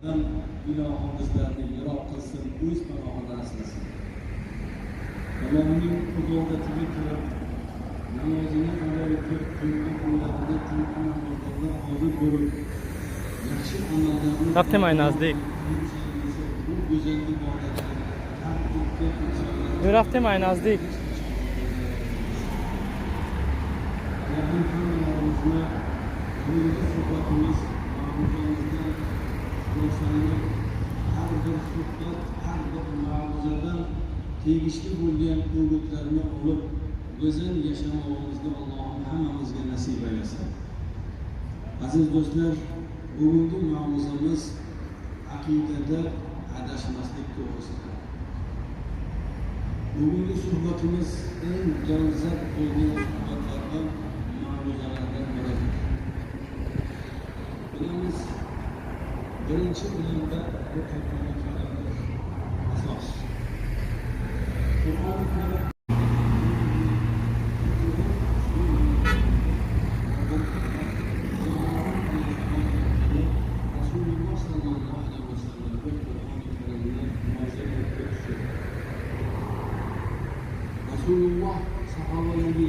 Ilohim bizlarni yiroq qilsin, o'z panohida asrasin. Allohning ibodatiga kirib, namozini ado etib, juma kunlarida juma namozlarida hozir bo'lib, yaxshi amallarni Рафтем ай наздик. Bu go'zal ibodatlarni tark etgan insonlar Рафтем ай наздик. Allohim hammalarimizni bugungi suhbatimiz ma'ruzamizdan xulosalanib, har bir suhbat, har bir ma'ruzadan tegishli bo'lgan o'gitlarni olib, go'zal yashamog'imizni Allohim hammamizga nasib aylasin. Aziz do'stlar, bugungi ma'ruzamiz aqidada adashmaslik to'g'risida. Bugungi suhbatimiz eng dolzarb bo'lgan suhbatlardan, ma'ruzalardan biridir. Bilamiz, birinchi o'rinda bu Qur'oni Karimdir asos. Qur'oni Karim Rasululloh sollallohu alayhi vasallamga Qur'oni Karimni nozil etib tushirdi. Rasululloh sahobalarga